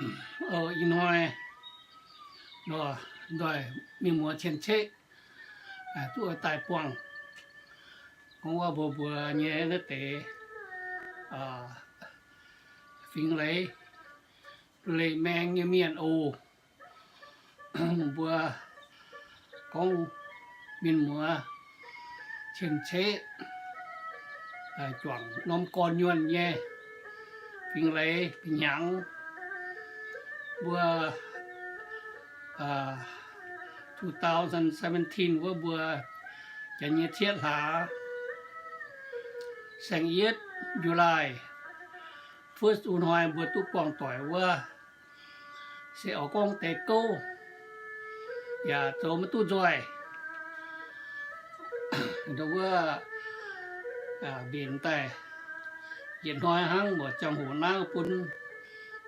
Ih hnoi ndoih mienh muoz cien-ceqv duqv daaih buangh gorngv wuov mbuo, mbuo nyei naaiv deix fingx Leiz, Leiz maeng nyei mienh oc. Mbuo gorngv mienh muoz cien-ceqv juangc norm gorn nyuonh nyei fingx Leiz hnyangx, mbuo two thousand seventeen wuov mbuo janx nyei cietv hlaax, saeng-yietv, July first, wuov hnoi mbuo duqv buangh doic wuov, se oix gorngv deix gouv yaac zoux maiv duqv nzoih. Wuov mbenc daaih yietc hnoi hnangv, mbuo ziangh hoc naaiv bun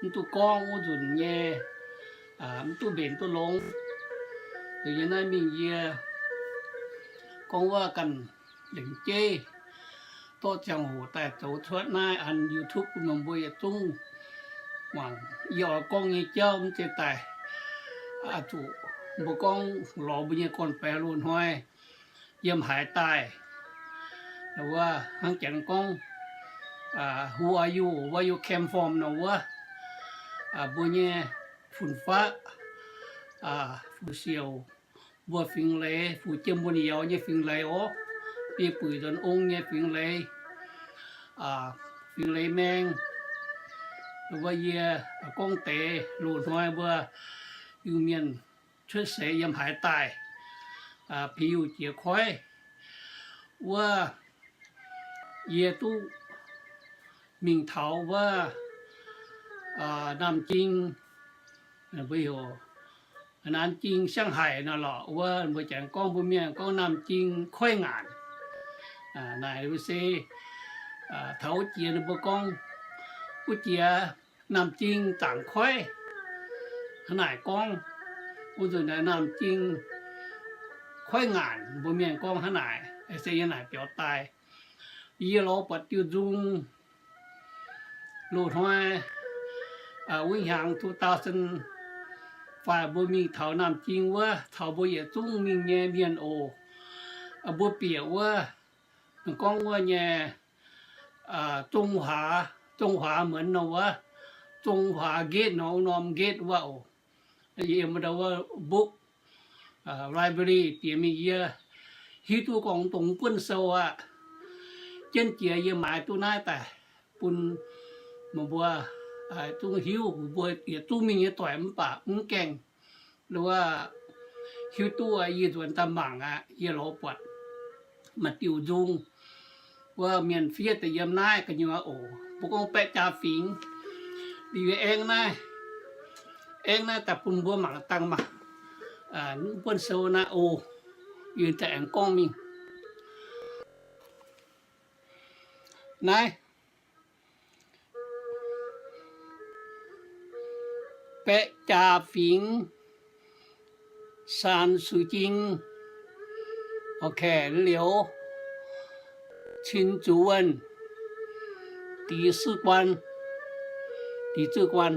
mv duqv gorngv wuov nzunc nyei, mv duqv mbenc duqv longx. Yie naaiv mingh yie gorngv wuov ganh lengc jeiv dorh ziangh hoc daaih zoux cuotv naaiv an YouTube bun meih mbuo yietc zungv muangc yie oix gorngv nyei jauv mv zeiz daaih zuqc mbuo gorngv lorz mbuo nyei gorn-baeqc loz-hnoi yiem haaix daaih. Wuov hnangv janx gorngv, Who are you? Where you came from? nor wuov, mbuo nyei fun-faqv, fu-siouc, mbuo fingx Leiz, fu jiem mbuo nyei yaauz nyei fingx Leiz orv, biei buic nzuonx ong nyei fingx Leiz, fingx Leiz maeng, wuov yie gorngv deix loz-hnoi mbuo Iu-Mienh cuotv seix yiem haaix daaih, Piu-Jiex Koiv, wuov yie duqv mingh taux wuov Naamh Jing, mbuo heuc Naamh Jing Siang Haic nor lorqc. Wuov mbuo janx gorngv, mbuo mienh gorngv Naamh Jing Koiv Ngaanc. Naaic se taux wuov jiex ninh mbuo gorngv, wuov jiex Naamh Jing Zaangc Koiv hnangv naaic gorngv. Wuov nzunc naaic Naamh Jing Koiv Ngaanc, mbuo mienh gorngv hnangv naaic, se yie naaic biaux daaih. Yie lorz buatc diuh nzung loz-hnoi wuov hnyangx two thousand five mbuo mingh taux Naamh Jing wuov, taux mbuo yietc zungv mingh nyei mienh oc. Mbuo bieqc wuov, gorngv wuov nyei 中华, 中华门 nor wuov, 中华 gate nor norm gate wuov oc. Yiem ndau wuov book library diex mingh yie hiuv duqv gorngv dongh buonv sou aqv. Jienv jiex yie maaiz duqv naaiv daaih bun meih mbuo zungv hiuv, mbuo yietc zungv mingh nyei doic mv baac mv gaengh wuov hiuv duqv yie nzuonx daaih mangc aqv. Yie lorz buatc maaih diuh nzung wuov mienh fiev daaih yiem naaiv gu'nyuoz oc. Mbuo gorngv baeqv jaa fingx. Liuz yie aengx naaiv, aengx naaiv daaih bun mbuo mangc dangh maah. Buonv sou naaiv oc. Yie daaih aengx gorngv mingh. Naaiv baeqv jaa fingx, Saan Sui Jing, liuz Cin Zuqc Wuonh, Dix Zuqc Guan, Dix Zuqc Guan.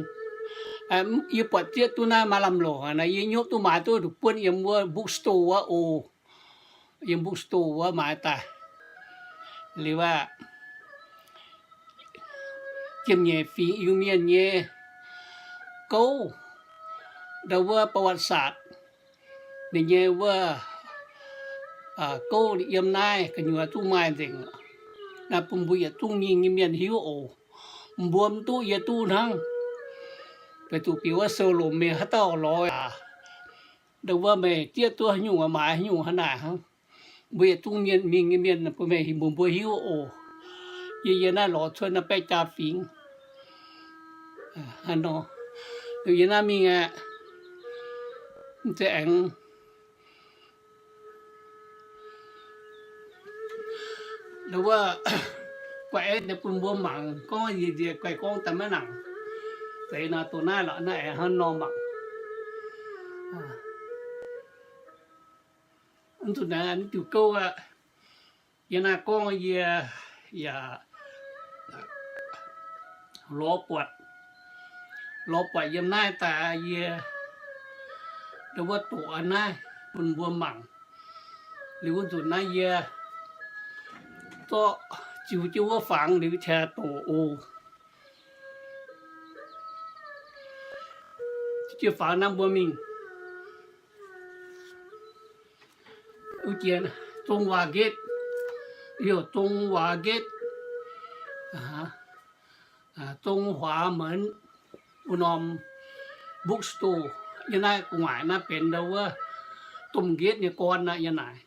Yie buatc zieqv duqv naaiv maaih lamh longc aqv. Yie nyopv duqv maaiz duqv buonv yiem wuov bookstore wuov oc. Yiem bookstore wuov maaiz daaih. Liuz aqv, ziepc nyeic fingx Iu-Mienh nyei gouv, ndau wuov ประวัติศาสตร์ ninh nyei wuov gouv yiem naaiv gu'nyuoz zungv maaih nzengc. Naaiv bun mbuo yietc zungv mingh nyei mienh hiuv oc. Mbuo mv duqv, yie duqv hnangv. Weic zuqc bieqc wuov sou lomc mingh haaix dauh lorz aqv. Ndau wuov meih zieqv duqv haaix nyungc maaiz haaix nyungc hnangv naaic hnangv. Mbuo yietc zungv mienh mingh nyei mienh bun meih mbuo hiuv oc. Yie, yie naaiv lorz cuotv naaiv baeqv jaa fingx. Hnangv nor, yie naaiv mingh aqv, mv zeiz aengx wuov guaix bun mbuo mangc gorngv yie nziex guaix gorngv daaih maiv nangc. Zeiz nor, dongh naaiv lorqc, naaiv aengx hnangv nor mangc. Mv zuqc naaiv diuh gouv aqv. Yie naaiv gorngv yie yaac lorz buatc, lorz buatc yiem naaiv daaih yie ndau wuov doqc a'naaiv bun mbuo mangc. Liuz wuov nzunc naaiv yie zorqv ziux jienv wuov fangx liuz qiex doqc oc. Jienv fangx naaiv mbuo mingh. Wuov jiex Zong Waac Nqetv, heuc Zong Waac Nqetv, Zong Huaax Menx, wuov norm bookstore. Yie naaiv gu'nguaaic naaiv benx ndau wuov domh nqetv nyei gorn aqv yie naaic.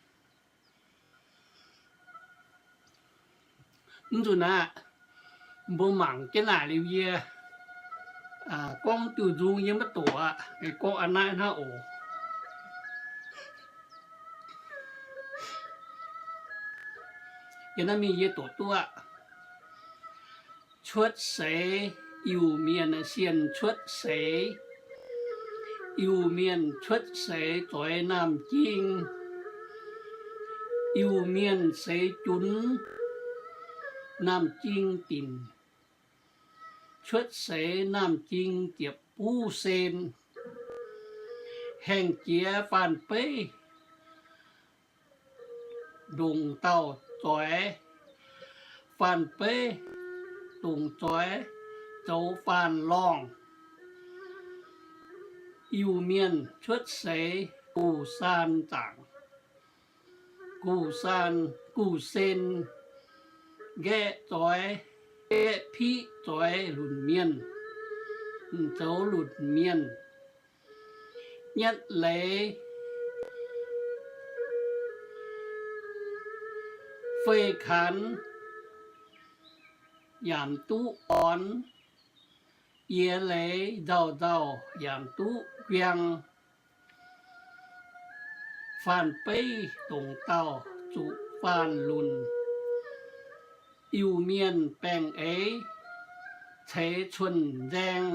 Mv nzunc aqv, mbuo mangc jienv naaic liuz yie gorngv diuh nzung yie maiv doqc aqv, gorngv a'naaiv hnangv oc. Yie naaiv mingh yie doqc duqv aqv. Cuotv seix, Iu-Mienh sienh cuotv seix. Iu-Mienh cuotv seix zoix Naamh Jing. Iu-Mienh seix junx Naamh Jing dinc. Cuotv seix Naamh Jing ziepc buv sen, haengh jiex faanh beiv ndongc dauh zoix, faanh beiv ndongc zoix zoux faanh lorngh. Iu-Mienh cuotv seix guv saan zaangc, guv saan, guv sen, nqaeqv zoix, nqaeqv piqv zoix lunc mienh, zoux lunc mienh. Nyatv leiz fei kanx yaac duqv orn, yie leiz nzauh nzauh yaac duqv guiang. Faanh beiv dongc dauh zuqc faanh lunc, Iu-Mienh baengh eix ceix cuotv nzaeng.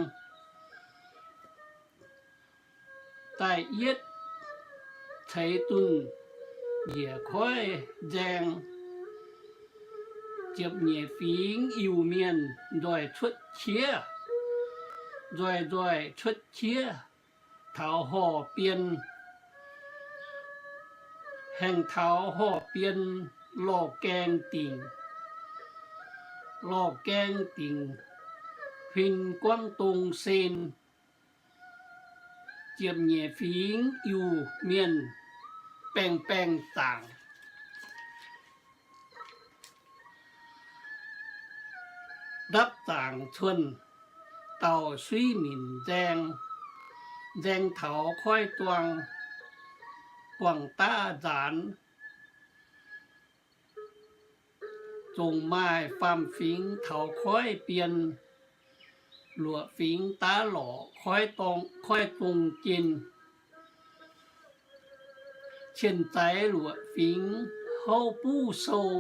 Da'yietv ceix dunh njiec koiv nzaeng. Ziepc nyeic fingx Iu-Mienh nzoih cuotv qiex, nzoih nzoih cuotv qiex taux horh bien. Haengh taux horh bien lorh gaeng dingc, lorh gaeng dingc huin guangv dong sen. Ziepc nyeic fingx Iu-Mienh baengh baengh zaangc. Ndapv zaangc cuotv dauh suiv minc nzaeng, nzaeng taux koiv duang, buangh daav nzaanx. Zongc maaih faam-fingx taux koiv bien, luoqc fingx daav lorqc koiv dong, koiv dong jien. Cien-zaix luoqc fingx houv buv sou,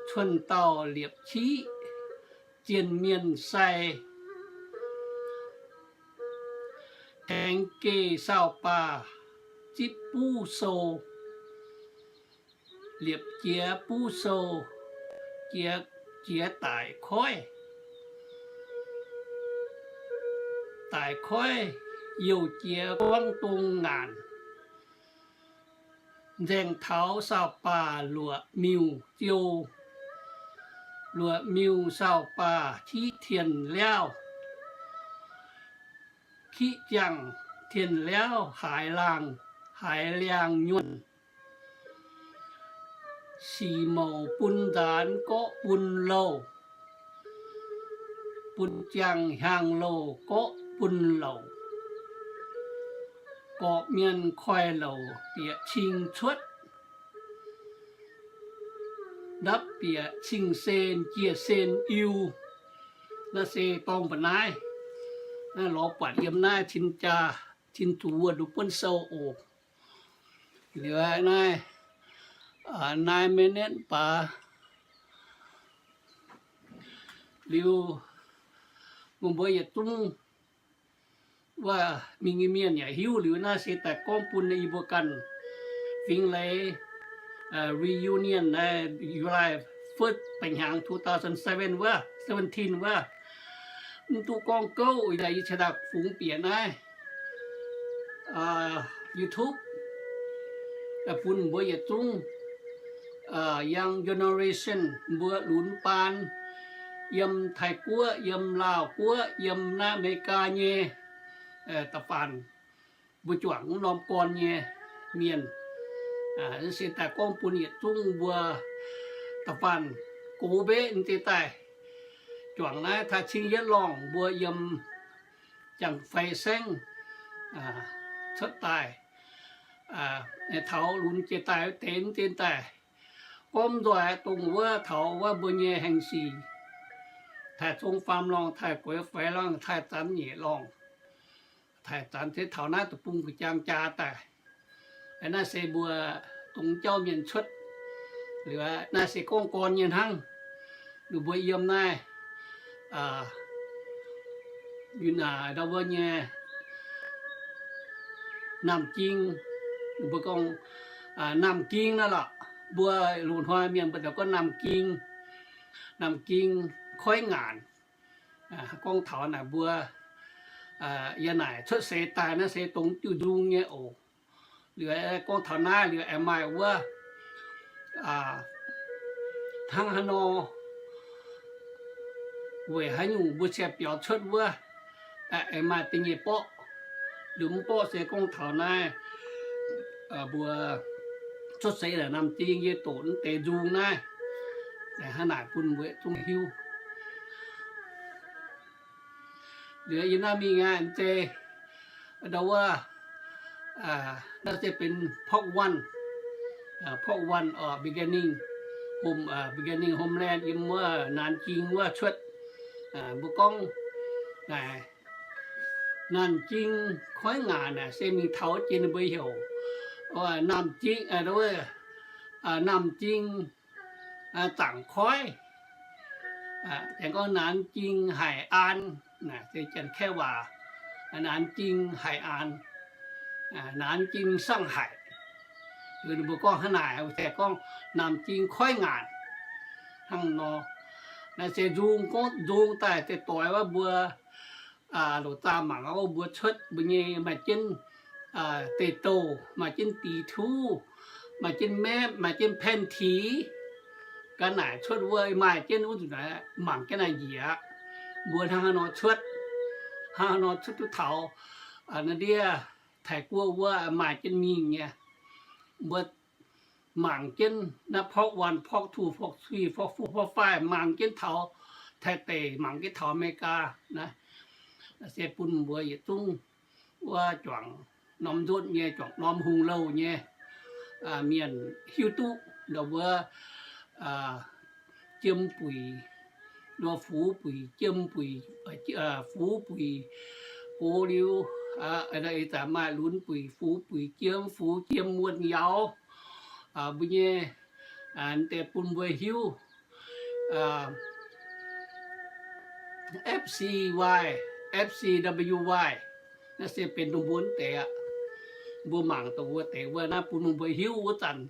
cuotv dauh liepc qiv zien mienh sai. Aengx geh saauv-baac zipv buv sou, liepc jiex buv sou, jiex, jiex daic koiv. Daic koiv youh jiex guangv dong ngaanc. Nzaeng taux saauv-baac luoqc miuh ziou, luoqc miuh saauv-baac qiv tien liauv, qiv ziangh tien liauv haiz laangh, haiz liangh nyuonh. Sic mouc bun nzaanx gorqv bun louh, bun ziangh hiaang louh gorqv bun louc. Gorqv-mienh koiv-louc bieqc cing cuotv, ndapv bieqc cing-sen jiex sen iu. Naaiv se dorng mbu'naaiv naaiv, naaiv lorz buatc yiem naaiv cin jaa, cin zuqc wuonh nduqc buonv sou oc. Liuz naaiv, naaiv minute baac liuz, mbuo yietc zungv wuov mingh nyei mienh yaac hiuv liuz naaiv se daaih gorngv bun yie mbuo ganh fingx leiz reunion naaiv July first, ba'hnyangx two thousand seven wuov, seventeen wuov. mv duqv gorngv gouv, yie cingx daaih fungx bieqc naaiv YouTube bun mbuo yietc zungv young generation, mbuo lunx baan, yiem Taiv Guoqv, yiem Laauh Guoqv, yiem naaiv America nyei da'faanh mbuo juangc wuov norm gorn nyei mienh. Se daaih gorngv bun yietc zungv mbuo da'faanh gox mbeqv deix daaih juangc naaiv taaih cingv yietv lorngh mbuo yiem jangx fei saengv cuotv daaih, taux lunx jiex daaih deix mv deix daaih, gorngv nzoih dongh wuov taux wuov mbuo nyei Hengx Sic, taaih zong faam lorngh, taaih gueix faix lorngh, taaih zanc nyeic lorngh, taaih zanc se taux naaiv deic-bung gu'jang jaa daaih. Naaiv se mbuo dongh jauv mienh cuotv, liuz naaiv se gorngv gorn nyei hnangv. Ninh mbuo yiem naaiv yunh naaic ndau wuov nyei Naamh Ging, ninh mbuo gorngv Naamh Ging naaiv lorqc. Mbuo loz-hnoi mienh mbuo daaih gorngv Naamh Ging, Naamh Ging koiv ngaanc. Gorngv taux naaic mbuo yie naaic cuotv seix daaih naaiv se dongh diuh nzung nyei oc. Liuz gorngv taux naaiv liuz aengx maaih wuov hnangv haaix nor, weic haaix nyungc mbuo se biaux cuotv wuov, aengx maaih da'nyeic borqv. Liuz mv borqv se gorngv taux naaiv mbuo cuotv seix naaic Naamh Ging yie doqc mv deix nzung naaiv, hnangv naaic bun mbuo zungv hiuv. Liuz yie naaiv mingh aqv, mv zeiz ndau wuov, naaiv se benx part one, part one of beginning home, beginning homeland yiem wuov Naanc Ging wuov cuotv. Mbuo gorngv naaic Naanc Ging koiv ngaanc naaic se mingh taux jiex ninh mbuo heuc Naamh Ging, Naamh Ging zaangc koiv. Aengx gorngv Naanc Ging Haic Aan, se Janx-Kaeqv waac, Naanc Ging Haic Aan, Naanc Ging Sang Haic. Ninh mbuo gorngv hnangv naaic, se gorngv Naamh Ging koiv ngaanc hnangv nor. Naaiv se nzung, gorngv nzung daaih se doix wuov mbuo loc zaah mangc wuov mbuo cuotv mbuo nyei maaih jienv deic-douh, maaih jienv dix-tuv, maaih jienv map, maaih jienv แผนที่. Ga'naaiv cuotv wuov maaih jienv wuov nzunc naaiv mangc jienv naaiv njiec aqv. Mbuo hnangv haaix nor cuotv, hnangv haaix nor cuotv duqv taux naaiv ndiev Taiv Guoqv wuov maaih jienv mingh nyei. Mbuo mangc jienv naaiv part one, part two, part three, part four, part five, mangc jienv taux Taiv deic, mangc jienv taux America naaiv, se bun mbuo yietc zungv wuov juangc norm nzutv nyei, juangc norm hungh louh nyei mienh hiuv duqv ndau wuov jiem buic, nor fux buic, jiem buic, fux buic, gox liuz, ih zanc maaih lunx buic, fux buic, jiem, fux jiem wuonh yauz. Mbuo nyei deix bun mbuo hiuv F C Y, F C W Y, naaiv se benx dongh mbuo deix aqv. Mbuo mangc dongh wuov deix wuov naaiv bun mbuo hiuv wuov zanc,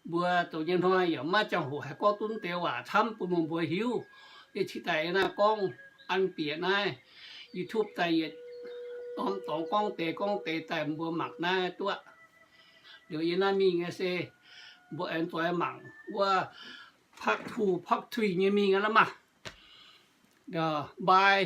mbuo zoux nyei hnoi yaac maiv ziangh hoc haih gorngv duqv deix waac camv bun mbuo hiuv. Yie cingx daaih naaiv gorngv an bieqc naaiv YouTube daaih yietc norm dorngx gorngv deix gorngv deix daaih mbuo mangc naaiv duqv. Liuz yie naaiv mingh se mbuo aengx zoix mangc wuov part two, part three nyei mingh aqv maah. Bye.